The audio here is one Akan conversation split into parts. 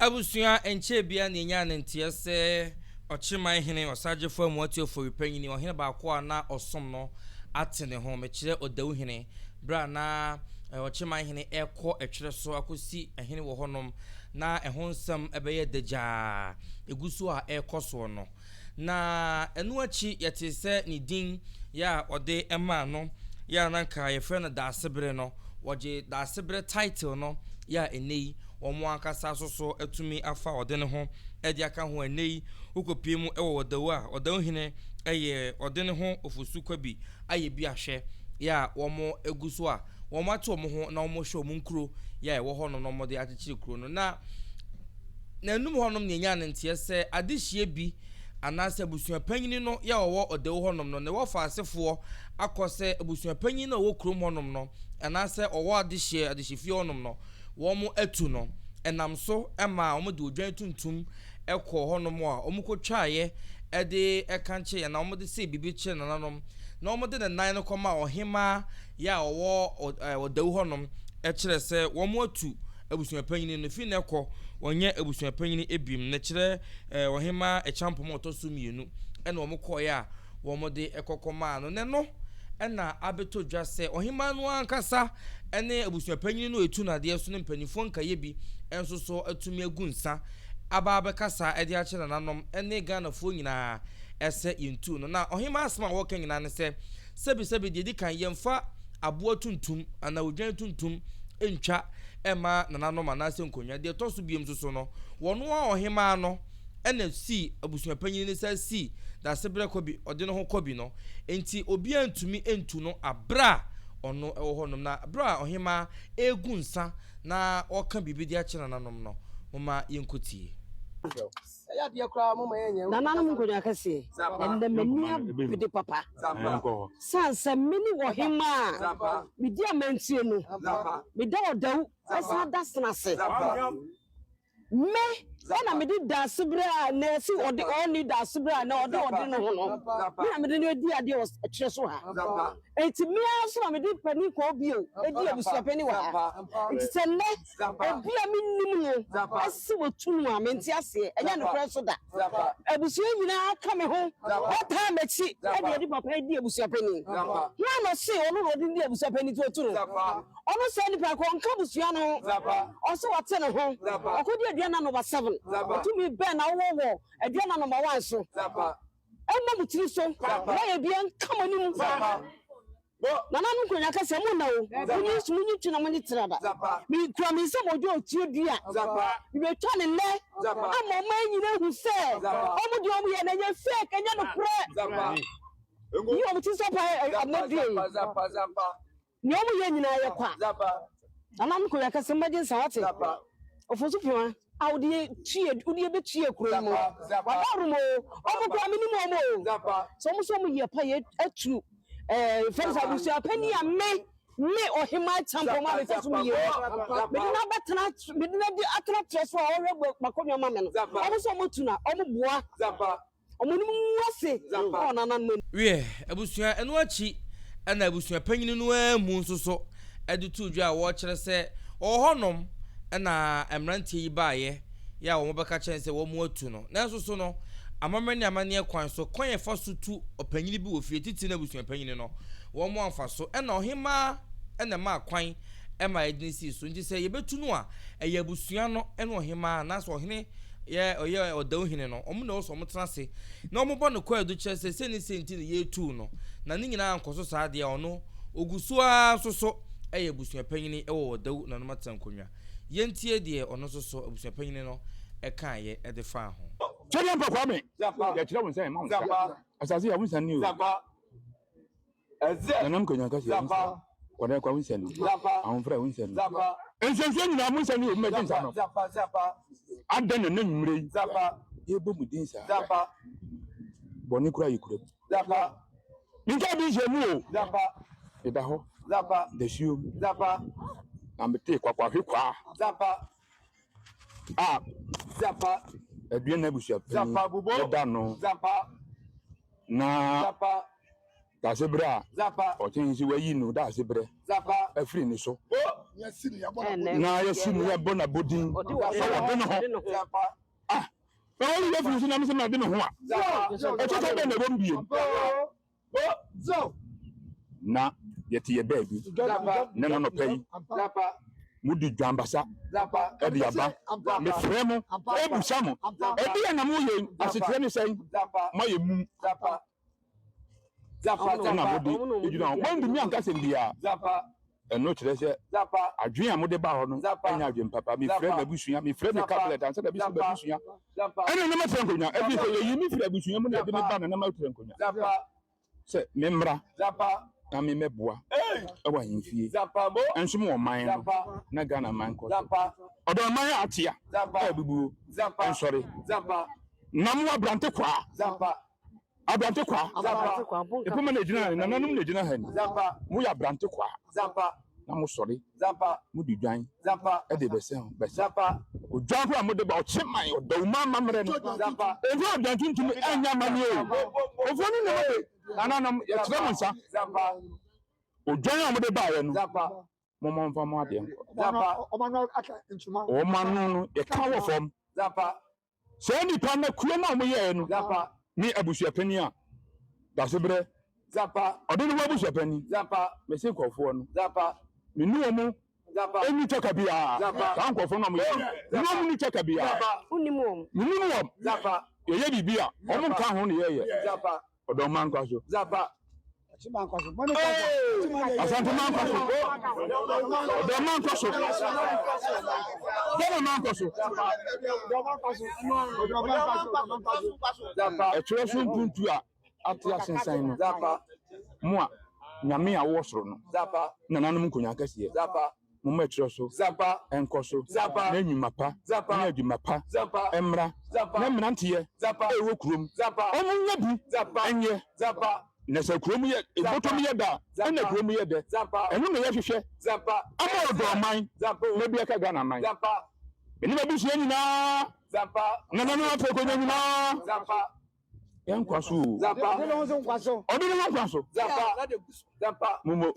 Abusua nkyɛɛ biara na yɛnyaa no nteɛ sɛ Ɔkyeman hene Ɔsagyefo Amoatu Ofori Panyini, ɔhene baako a na ɔsom no ate ne ho, mekyerɛ Ɔdawu hene, berɛ a na Ɔkyeman hene rekɔ ɛtwerɛ so akɔsi hene wɔ hɔnom na ɛho nsɛm bɛyɛ dagyaa ɛgu so a ɛrekɔ soɔ no. Na ɛno akyi yɛtee sɛ ne din yɛ a ɔde maa no yɛ a na anka yɛfrɛ no Daasebrɛ no, wɔgye Daasebrɛ title no yɛ a ɛnnɛ yi wɔn ankasa nso so atumi afa ɔde ne ho de aka ho a ɛnnɛ yi wokɔpue mu wɔ Ɔdawu a Ɔdawu hene yɛ ɔde ne ho Ofosu Kwabi ayɛ bi ahwɛ yɛ a wɔn gu so a wɔn ate wɔn ho na wɔhwɛ wɔn nkuro yɛ a ɛwɔ hɔnom na wɔde akyekyere kuro no na N'anum hɔnom na yɛnyaa no nteɛ sɛ adehyeɛ bi anaasɛ abusuapanyin no yɛ a ɔwɔ ɔdawu hɔnom no ne wɔfa asefoɔ akɔ sɛ abusuapanyin no a ɔwɔ kurom hɔnom no anaasɛ ɔwɔ adehyeɛ adehyefie hɔnom no wɔn atu no. Ɛnam so maa wɔde odwan tuntum kɔɔ hɔnom a wɔkɔtwaeɛ de kankyeeɛ anaa wɔde see biribi kyerɛɛ nananom na wɔde ne nan no kɔmaa ɔhemmaa yɛ a ɔwɔ ɔdawu hɔnom kyerɛ sɛ wɔatu abusuapanyin no fi nnɛ kɔ wɔnyɛ abusuapanyin ebim no kyerɛ ɔhemmaa Acheampong a ɔtɔ so mmienu ɛna wɔn kɔeɛ a wɔde kɔkɔmaa no na ɛno ɛna abɛtɔ dwa sɛ ɔhemmaa no ankasa ne abusuapanyin no a ɛtu no adeɛ so ne mpanimfoɔ nkaeɛ bi nso so atumi agu nsa aba abɛkasa de akyerɛ nananom ne Ghanafoɔ nyinaa sɛ yɛntu no na ɔhemmaa asɛm a wɔka nyinaa ne sɛ Sɛbisɛbi, deɛ ɛdi kan, yɛmfa aboa tuntum anaa odwan tuntum ntwa mma nananom anaasɛ nkonnwa. Deɛ ɛtɔ so biom nso so no, wɔn a ɔhemaa no na sii abusuapanyin no san sii Dasebrɛ Kɔbi, ɔde ne ho Kɔbi no. Enti obiara ntumi ntu no aberɛ a ɔno wɔ hɔnom. Na berɛ a ɔhemaa regu nsa na ɔreka biribi de akyerɛ nananom no, momma yɛnkɔtie. Nananom nkonnwa kɛseɛ, ɛnnɛ m'ani abere papa. Sane sɛ me ne ɔhemmaa a medi amantie no, meda ɔdawu san da sena ase. Me na mede daasebrɛ a na ɛsi ɔde ɔnni daasebrɛ a na ɔde ɔde ne ho no, me na mede no adi adeɛ wɔ ɛkyerɛ so ha. Enti me ara nso na mede panin kɔɔ bio di abusuapanin wɔ ha. Enti sɛ nnɛ obi a mennim no se wɔtu no a, mente aseɛ. Ɛnyɛ nokorɛ nso da. Abusua nyinaa ka me ho taa m'akyi de ɔde papa yi di abusuapanin. Hwan na ɔse ɔno na ɔde no di abusuapanin nti wɔtu no? Ɔno saa nipa ko ɔnka abusua no ho. Ɔse wate ne ho. Ɔkɔdi aduana nɔma seven. Tumi bɛn na wowɔ wɔ aduana nɔma one so? Ɛmmɔ mo tiri so na yɛ bia nka mo anim. Nananom nkonya kɛseɛ mo nna o, monyi nsu monyi twi na monyi trada. Me kura me nsam odwo otuo dua, me bɛ twa ne nnɛ ama ɔman nyina ahu sɛ ɔmo deɛ ɔmo yɛ no ɛnyɛ fake, ɛnyɛ nokorɛ. Yi ɔmo tiri so apa abena dua yi. Nea ɔmo yɛ nyinaa yɛ kwa. Nananom kɔ wiase kɛse mmɛgye nsa wate. Ofosu pema a wode yɛ tue wode yɛ bɛtue kuro yi mu. Wadaworo o, ɔmo koraa menim ɔmo o. Sɛ ɔmo sɛ ɔmo yɛ pa yɛ atu ɛɛ fɛn sɛ abusua panyin a me me ɔhemaa kyampɔn a mefɛ so meyɛ yi. Mede no abɛtena mede no adi atena trɛ so a ɔhwɛ m'akonnwa ma me no. Ɔmo sɛ ɔmo atu na ɔmo boa. Wɔn anim ngu ase wɔ nananom anim. Wiɛ, abusua, ɛno akyi na abusua panyin no ara mu nso so de too dwa a wɔrekyerɛ sɛ wɔwɔ hɔnom na mmeranteɛ yi baeɛ yɛ a wɔbɛka kyerɛ no sɛ wɔatu no. Nanso so no, amammerɛ ne amanneɛ kwan so, kwan a ɛfa so tu ɔpanyin bi wɔ fie, titiriw no abusua panyin no, wɔamfa so. Ɛnna ɔhemmaa na ɛmaa kwan ma yɛde no sii so. Enti sɛ yɛbɛtu no a, ɛyɛ abusua no ne ɔhemmaa anaasɛ ɔhene yɛ ɔyɛ ɔdaw hene no, wɔn na ɛwɔ sɛ wɔtena ase na wɔbɔ no kwaadu kyerɛ sɛ sei ne sei nti na yɛretu no, na ne nyinaa ankɔ so saa deɛ a, ɔno ɔgu so ara nso so yɛ abusuapanyin wɔ ɔdaw nanom atenankonnwa. Yɛntie deɛ ɔno nso so abusuapanyin no kaeɛ de faa ho. Sɛdeɛ mpa Kwame, yɛkyerɛ wo nsa yɛma wo nsa. Asase yɛ wo nsa ni o. Nanam Kanya kasa yɛ wo nsa. Kɔdɛ kwa wo nsa ni. Ahomfra wo nsa ni. Nsuansuo nyinaa mo nsa ni o, mmɛgye nsa no. Adɛn na na nwummerɛ yi yɛbɔ mu din saa? Bɔne koraa yɛ kura mu. Menka bi nhyɛ mu o. Meda hɔ dasuo mu na metee kwakwahwekwaa a Aduana abusuapanin yɛda no na. Daasebrɛ a ɔkyɛn sɛ wayi no daasebrɛ afiri ne so na yɛasi no yɛbɔ no abodin sɛ ɔde ne ho. Ah, na wɔyi afiri so na mesɛ made me ho a, ɛkyɛkyɛ bɛn na ɛwɔ mu biem? Na yɛte yɛ baabi ne no nɔpɛ yi mode dwanbasa ɛde aba. Mefrɛ mo ebusa mo, ɛdeɛ na moyɛ asekyerɛ ne sɛn? Moayɛ mum. Ɛna mode gyina hɔ. Moantumi anka asɛm biara. Ɛno kyerɛ sɛ adwene a mode baa hɔ no nyɛ adwene papa. Mefrɛ m'abusua, mefrɛ me cabinet ansa na bɛsi m'abusua. Ɛne na matena nkonnwa. Ɛfiri sɛ yɛyi me firi abusua mu na yɛde me ba na na matena nkonnwa. Sɛ memmra na memmɛboa wɔ ahemfie nsom ɔman no na Ghana man nkɔ so. Ɔdɔ ɔman a atea a abubuo nsɔre. Na mo abrante kwaa. Abrante kwaa. Epoma na egyina ha ni, nananom na egyina ha ni. Mo yɛ abrante kwaa. Na mo sɔre. Mo de dwan. Ɛde bɛsɛ ho bɛsɛ. Odwan koro a mo de ba ɔkye man ɔdawuma amammerɛ no. Mfa odwan tuntum ɛnyɛ amanneɛ o. Ofuo no na mo de. Nananom yɛkyerɛ mo nsa. Odwan a mo de baeɛ no. Momma ɔmfa mo adeɛ nkɔ. Wɔn ano no, yɛka wɔ fam. Saa nnipa no kuo no a wɔyɛɛ no ne abusuapanin a Dasebrɛ ɔde ne ho abusuapanin. Mese nkurɔfoɔ no, me ne wɔn nni twaka biara. Saa nkurɔfoɔ no a wɔyɛɛ no, me ne wɔn nni twaka biara. Menim wɔn. Yɛyɛ biribi a, wɔn nka ho na yɛyɛ. Ɔdɔ mma nkwa so. Asante mma nkwa so. Ɔdɔ mma nkwa so. Ghana mma nkwa so. Ɛtwerɛ so mpuntu a ate asensan no. Mo a Nyame a wowɔ soro no. Nananom nkonya akɛseɛ. Momma ɛkyerɛ so nkɔ so na nnwuma pa ne adwuma pa mmra na mmeranteɛ a ɛwɔ kurom wɔn nyɛ bi nyɛ. Na sɛ kurom yɛ bɔtɔm yɛ dɛ a, ɛna kurom yɛ dɛ. Ɛno na yɛhwehwɛ ama ɔdɔ ɔman na bi aka Ghana man. Mene m'abusua nyinaa, nananom afɛkonya nyinaa. Yɛn nkwa so o. Ɔde ne ho nkwa so. Momo.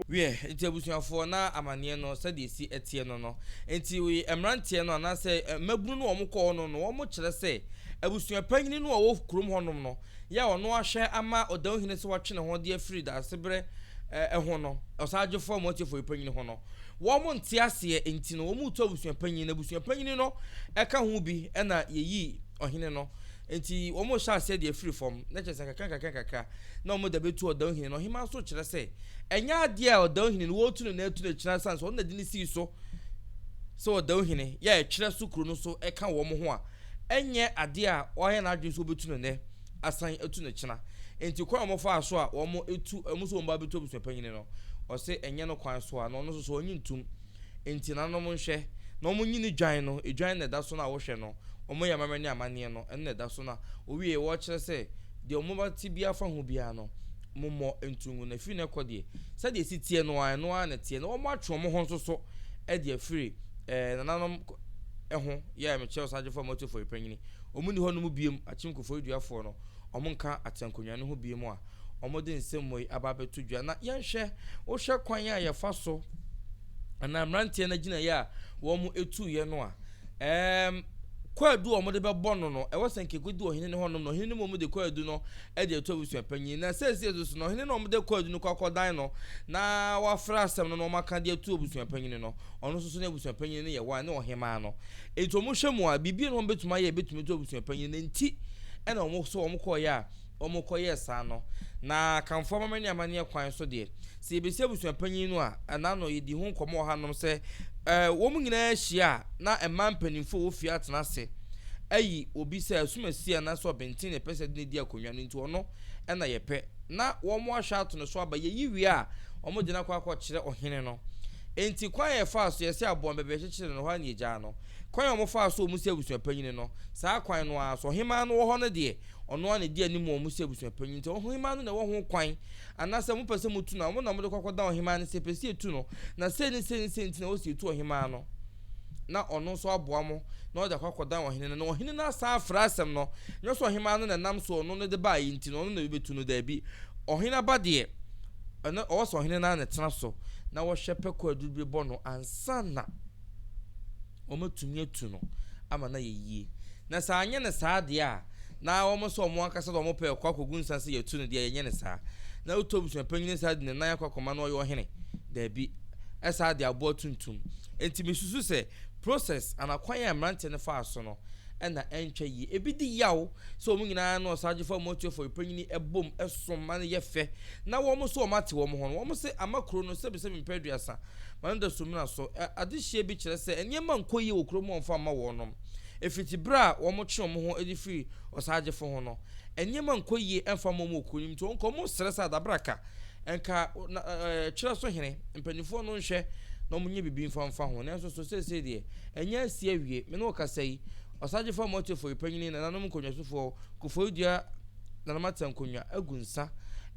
Wiɛ, enti abusuafoɔ, na amaneɛ no sɛdeɛ ɛsi teɛ no no, enti mmeranteɛ no anaasɛ mmabunu no a wɔkɔɔ hɔ no no, wɔkyerɛ sɛ abusua panyini no a ɔwɔ kurom hɔnom no, yɛ a ɔno ahwɛ ama ɔdawuhene sɛ watwe ne ho de afiri Daasebrɛ ho no, Ɔsaagyefoɔ Amoatiefoɔ panyini ho no, wɔn nte aseɛ, enti no wɔretu abusua panyini, na abusua panyini no ka ho bi na yɛyii ɔhene no. Enti wɔhyɛ aseɛ de afiri fam, na kyerɛ sɛ nkakrankakra na wɔde abɛtu ɔdawhene no. Ɔhemaa nso kyerɛ sɛ ɛnyɛ adeɛ a ɔdawhene no wɔretu no na atu no akyina ɛsiane sɛ ɔno na de no sii so sɛ ɔdawhene yɛ a ɛtwerɛ so kuro no so ka wɔn ho a, ɛnyɛ adeɛ a wayɛ n'adwene sɛ ɔbɛtu no nnɛ asan atu no kyena. Enti kwan a wɔfaa so a wɔtu wɔn sɛ wɔn ba bɛtu abusuapanyini no, ɔse ɛnyɛ no kwan so a na ɔno nso so ɔnye ntum. Enti nananom nhwɛ, na wɔnyi ne dwan no, edwan na ɛda so no a wohwɛ no, wɔyɛ amammerɛ ne amanneɛ no, ɛno na ɛda so no a, wɔwie, wɔkyerɛ sɛ, deɛ wɔn te biara fa ho biara no, mommɔ nto ngu, na ɛfiri nnɛ kɔ deɛ, sɛdeɛ ɛsi teɛ no ara, ɛno ara na ɛteɛ, na wɔatwe wɔn ho nso so de afiri eh, nananom ho, yɛ a mekyerɛ ɔsagyefo a moatu afɔre panyini, wɔn nni hɔ nom biom, akyem koforidua-foɔ no, wɔn nka atenankonnwa no ho biom a, wɔde nsɛmmɔ yi aba abɛto dwa. Na yɛnhwɛ, wohwɛ kwan a yɛfa so anaa mmeranteɛ no agyinaeɛ a wɔtuiɛ no a, ɛɛm, kwaadu a wɔde bɛbɔ no no, ɛwɔ sɛ nka ɛkɔdi ɔhene no hɔnom na ɔhene no mmom de kwaadu no de ato abusua panyin. Na seesei nso so no, ɔhene no a wɔde kwaadu no kɔ akɔdan no na wafrɛ asɛm no na wɔaka de ato abusua panyin no, ɔno nso so ne abusua panyin no yɛ wɔn ne ɔhemaa no. Enti wɔhwɛ mu a, biribi na wɔbɛtumi ayɛ ɛbɛtumi ato abusua panyin no nti ɛna wɔn so wɔn kɔɔyɛ a wɔkɔyɛɛ saa no. Na Akanfoɔ amammerɛ ne amanneɛ kwan so deɛ, sɛ yɛbɛsi abusua panyin no a, ɛna no yɛdi ho nkɔmmɔ wɔ hanom sɛ wɔn nyinaa hyia a, na mmaa mpanimfoɔ a ɛwɔ fie atena ase ayi obi sɛ asumasi anaasɛ ɔbenten na ɛpɛ sɛ de no di akonnwa no nti ɔno na yɛpɛ na wɔn ahwɛ ato no so aba. Yɛyi wie a, wɔde no akɔ akɔkyerɛ ɔhene no. Enti kwan a yɛfaa so, yɛsɛ aboa no baabi a yɛkyekyere no, hɔ ara na yɛgyaa no. Kwan a wɔfaa so a wɔsi abusua panyin no, saa kwan no ara so. Ɔhemmaa no wɔ hɔ no deɛ, Ɔno ara na edi anim wɔ mo sɛ abusuapanyin, nti ɔhemmaa no na ɛwɔ ho kwan, anaasɛ mopɛ sɛ motu no a, mo na mode kɔ akɔdan ɔhemmaa no sɛ yɛpɛ sɛ yɛtu no, na sei ne sei ne sei nti na ɛwɔ sɛ yɛtu ɔhemmaa no. na ɔno nso aboa mo na ɔde akɔ akɔdan ɔhene no na ɔhene no asan afra asɛm no. Nyɛ sɛ ɔhemaa no na ɛnam so ɔno no de baeɛ nti no ɔno na bɛbɛtu no, daabi. Ɔhene aba deɛ, ɛno ɔwɔ sɛ ɔhene no ara na ɛtena so na wɔhwɛ pɛ kɔ aduru bɔ no ansa na wɔatumi atu no ama no ayɛ yie. Na sɛ anyɛ no saa deɛ a, na wɔn sɛ wɔn ankasa de wɔn pɛ kɔ akɔgu nsa sɛ yɛatu no deɛ, yɛnyɛ no saa. Na wotu abusuapanyin saa de ne nan akɔ akɔma no ɔyɛ ɔhene? Daabi. Ɛsaa de aboa tuntum. Enti mesusu sɛ process anaa kwan a mmeranteɛ no faa so no na ɛntwa yie. Ebi di yaw sɛ wɔn nyinaa ne ɔsagyefo amoatuafo panyin bom som ma no yɛ fɛ na wɔn nso wɔate wɔn ho no. Wɔn se ama kuro no sɛbisɛbi mpɛ aduasa ma no da sumina so. Adehyeɛ bi kyerɛ sɛ nneɛma nkɔ yie wɔ kurom a wɔmfa mma wɔnom. Ɛfiti berɛ a wɔtwe wɔn ho de firi ɔsagyefo ho no, nneɛma nkɔ yie mfa mma wɔn wɔ kuro no mu nti wɔn nka wɔsrɛ sɛ adabraka nka na twerɛ so hene mpanimfoɔ no nhwɛ na wɔnyɛ biribi mfa mfa ho. Nanso so seesei deɛ ɛnyɛ asi awie. Me ne wo kasa yi, ɔsagyefo amoatuafo yi panyini nananom nkonnwasofoɔ Koforidua Nana Mata nkonnwa agu nsa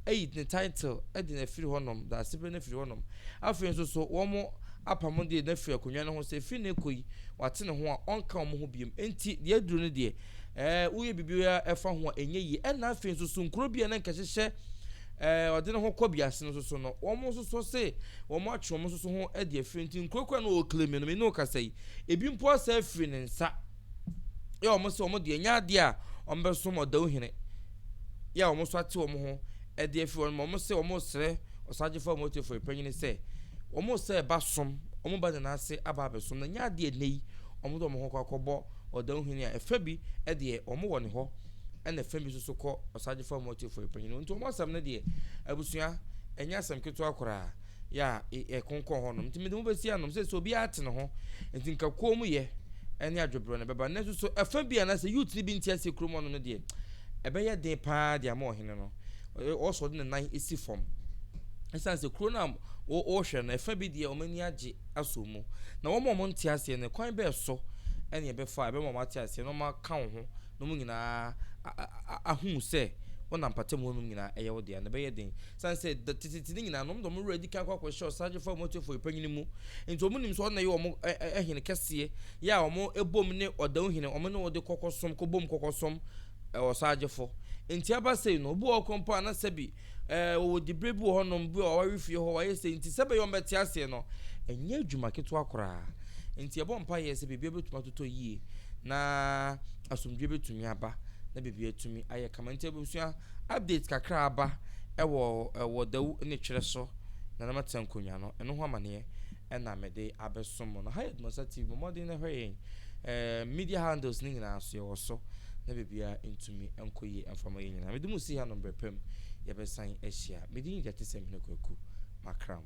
ayi ne title de no afiri hɔnom, Daasebere no afiri hɔnom. Afei nso so wɔn apamo deɛ no afiri akonnwa no ho sɛ ɛfiri nnɛ rekɔ yi wate ne ho a ɔnka wɔn ho biom. Enti deɛ aduru no deɛ ɛɛ woyɛ biribiara ɛfa ho a ɛnyɛ yie. Ɛna afei nso so nkuro bi a na nka hyehyɛ ɛɛ ɔde ne ho kɔ bi ase no nso so no wɔn nso so se wɔn atwe wɔn nso so ho de afiri nti nkuro kura no ɔreklemi no me ne wo kasa yi ebi mpo asa afiri ne nsa. Yɛ wɔn sɛ wɔn deɛ ɛnyɛ adeɛ a wɔbɛsom ɔdawuhene yɛ a wɔn nso ate wɔn ho de afiri wɔn mu. Wɔn sɛ wɔn resrɛ ɔsagyefo a wɔte panyin sɛ wɔn sɛ ɛba som wɔn ba nyinaa ase aba abɛsom na ɛnyɛ adeɛ nnɛ yi wɔn de wɔn ho kɔ akɔbɔ ɔdawuhene a ɛfɛ bi deɛ wɔn wɔ ne hɔ ɛna ɛfɛ bi nso so kɔ ɔsagyefo a wɔte panyin nti wɔn asɛm no deɛ abusua ɛnyɛ asɛm ketewa koraa. yɛ a ɛkonkɔn hɔnom. Nti mede mo bɛsi anom sɛ sɛ obiara te ne ho. Nti nka koom yɛ ɛne adwobrɛ no bɛba. Nanso so ɛfa bi anaasɛ youth no bi nte aseɛ kurom hɔnom no deɛ, ɛbɛyɛ den paa de ama ɔhene no. Ɔwɔ sɛ ɔde ne nan si fam. Ɛsiane sɛ kuro no a wɔhwɛ no, ɛfa bi deɛ wɔn ani agye asɔ mu. Na wɔn a wɔnte aseɛ no, kwan bɛɛ so ɛne ɛbɛfa a ɛbɛma wɔn ate aseɛ na wɔn aka wo ho na wɔn nyinaa ahu sɛ wonam mpatamu hɔnom nyinaa ɛyɛ wo dea no, ɛbɛyɛ den. Esiane sɛ da tete no nyinaa no, wɔde wɔn werɛ adi kan kɔ akɔhyɛ ɔsagyefo a wɔatu afɔre panyin mu nti, wɔnim sɛ ɔno na ɛyɛ wɔn hene kɛseɛ, yɛ a wɔbom ne ɔdawuhene, wɔn ne wɔde kɔkɔsom, kɔbom kɔkɔsom ɔsagyefo. Nti aba sei no, obi wɔ hɔ mpo a na sɛbi wɔwɔ diberɛ bi wɔ hɔnom, bi wɔ aware fie hɔ, wɔayɛ sei nti sɛ bɛyɛ wɔn bɛte aseɛ no, ɛnyɛ adwuma ketewa koraa. Nti yɛbɔ mpaeɛ sɛ biribiara bɛtumi atotɔ yie na asomdwoeɛ bɛtumi aba na biribiara atumi ayɛ kama. Nti abusua, Update kakra a aba wɔ wɔ Dawu ne Twerɛ so na na matena nkonnwa no, ɛno ho amaneɛ na mede abɛsom mo no. Ha yɛ Adumasa TV, bɔ mmɔden na hwɛ yɛn eh, media handles ne nyinaa so yɛwɔ so na biribiara ntumi nkɔ yie mfa ma yɛn nyinaa. Mede mo si ha no mbrɛ pam yɛbɛsan ahyia. Me din de Atesɛm Hene Kwaku Makram.